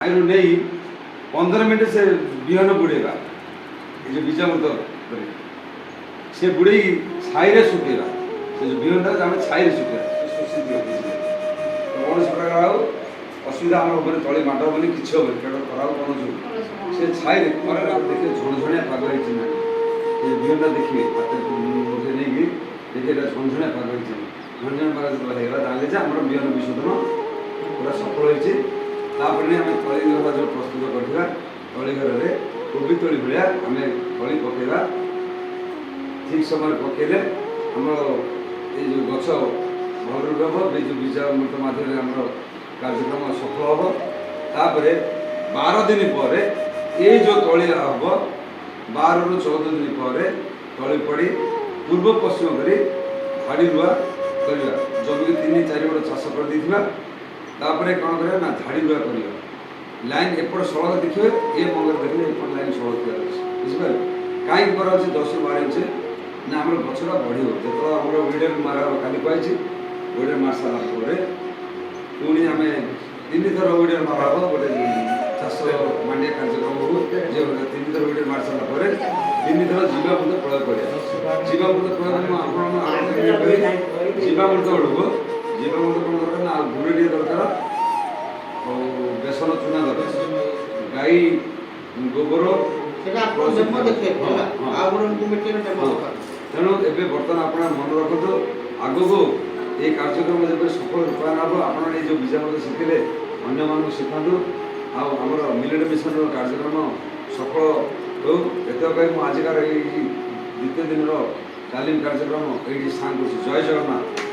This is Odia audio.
ପାଣିରୁ ନେଇ 15 ମିନିଟ୍ ସେ ବିହନ ବୁଡ଼େଇବା। ଏ ଯେଉଁ ବୀଜାମୃତ କରି ସେ ବୁଡ଼େଇକି ଛାଇରେ ଶୁଖେଇବା। ସେ ଯେଉଁ ବିହନଟା ଆମେ ଛାଇରେ ଶୁଖେଇବା, ସେ ଶୋଷି ଦିଅ କିଛି। କୌଣସି ପ୍ରକାର ଆଉ ଅସୁବିଧା ଆମର ହେବନି, ତଳି ମାଡ଼ ହେବନି, କିଛି ହେବନି। କାରଣ ଖରା କଣ ଯୋଉ ସେ ଛାଇରେ ଖରାରେ ଦେଖିବେ ଝଣଝଣିଆ ପାଗ ହେଇଛି ନା, ସେ ବିହନଟା ଦେଖିବେ, ହାତରେ ମୁଠେ ନେଇକି ଦେଖିବେ, ଏଇଟା ଝଣଝଣିଆ ପାଗ ହେଇଛି। ଝଣଝଣିଆ ପାଗ ଯେତେବେଳେ ହେଇଗଲା, ଜାଣିଲେ ଯେ ଆମର ବିହନ ବିଶୋଧନ ପୁରା ସଫଳ ହେଇଛି। ତାପରେ ଆମେ ତଳି ଘର ଯେଉଁ ପ୍ରସ୍ତୁତ କରିଥିବା, ତଳି ଘରରେ କୋବି ତଳି ଭଳିଆ ଆମେ ତଳି ପକାଇବା। ଠିକ୍ ସମୟରେ ପକାଇଲେ ଆମର ଏଇ ଯେଉଁ ଗଛ ଭଲ ରୂପେ ହେବ, ଏଇ ଯେଉଁ ବୀଜାମୃତ ମାଧ୍ୟମରେ ଆମର କାର୍ଯ୍ୟକ୍ରମ ସଫଳ ହେବ। ତାପରେ 12 ଦିନ ପରେ ଏଇ ଯେଉଁ ତଳି ହେବ, 12ରୁ 14 ଦିନ ପରେ ତଳି ପଡ଼ି ପୂର୍ବ ପଶ୍ଚିମ କରି ଧାଡ଼ି ରୁଆ କରିବା। ଜମିକୁ ତିନି ଚାରିପଟ ଚାଷ କରିଦେଇଥିବା। ତାପରେ କ'ଣ କରିବା ନା ଧାଡ଼ି ରୁଆ କରିବା। ଲାଇନ୍ ଏପଟ ସଳଖ ଦେଖିବେ, ଏ ମଙ୍ଗରେ ଦେଖିବେ, ଏପଟ ଲାଇନ୍ ସଳଖ ଥିବାର ଅଛି। ବୁଝିପାରିଲେ? କାହିଁକି କରାହେଉଛି 10ରୁ 12 ଇଞ୍ଚ ନା, ଆମର ଗଛଟା ବଢ଼ିବ। ଯେତେବେଳେ ଆମର ୱିଡ଼ର ମାରା ହେବ, କାଲି କୁହାଯାଇଛି, ୱିଡ଼ର ମାରି ସାରିଲା ପରେ ପୁଣି ଆମେ ତିନି ଥର ୱିଡ଼ର ମାରା ହେବ। ଗୋଟେ ଚାଷ ମାଣ୍ଡିଆ କାର୍ଯ୍ୟକ୍ରମ ହଉ ଯେ, ତିନି ଥର ୱିଡ଼ର ମାରି ସାରିଲା ପରେ ତିନି ଥର ଜୀବାମୃତ ପ୍ରୟୋଗ କରିବା। ଜୀବାମୃତ ପ୍ରୟୋଗ ମୁଁ ଆପଣ ଜୀବାମୃତ ବେଳକୁ ଜୀବାମୃତ କ'ଣ ଦରକାର ନା, ଆଉ ଗୁଡ଼ ଟିକେ ଦରକାର, ଆଉ ବେସନ ଚୁନା ଦରକାର, ଗାଈ ଗୋବର। ସେଟା ଆପଣ ଡେମୋ ଦେଖେଇବେ ହେଲା। ହଁ। ଆଉ ଗୋଟେ ମିଟିଂରେ ଡେମୋ ଦରକାର। ତେଣୁ ଏବେ ବର୍ତ୍ତମାନ ଆପଣ ମନେ ରଖନ୍ତୁ, ଆଗକୁ ଏଇ କାର୍ଯ୍ୟକ୍ରମ ଯେପରି ସଫଳ ରୂପାୟନ ହେବ, ଆପଣ ଏଇ ଯେଉଁ ବୀଜାମୃତ ଶିଖିଲେ, ଅନ୍ୟମାନଙ୍କୁ ଶିଖାନ୍ତୁ ଆଉ ଆମର ମିଲେଟ୍ ମିଶନର କାର୍ଯ୍ୟକ୍ରମ ସଫଳ ହେଉ। ଏତକ କହି ମୁଁ ଆଜିକାର ଏଇ ଦ୍ୱିତୀୟ ଦିନର ତାଲିମ କାର୍ଯ୍ୟକ୍ରମ ଏଇଠି ସାଙ୍ଗ କରୁଛି। ଜୟ ଜଗନ୍ନାଥ।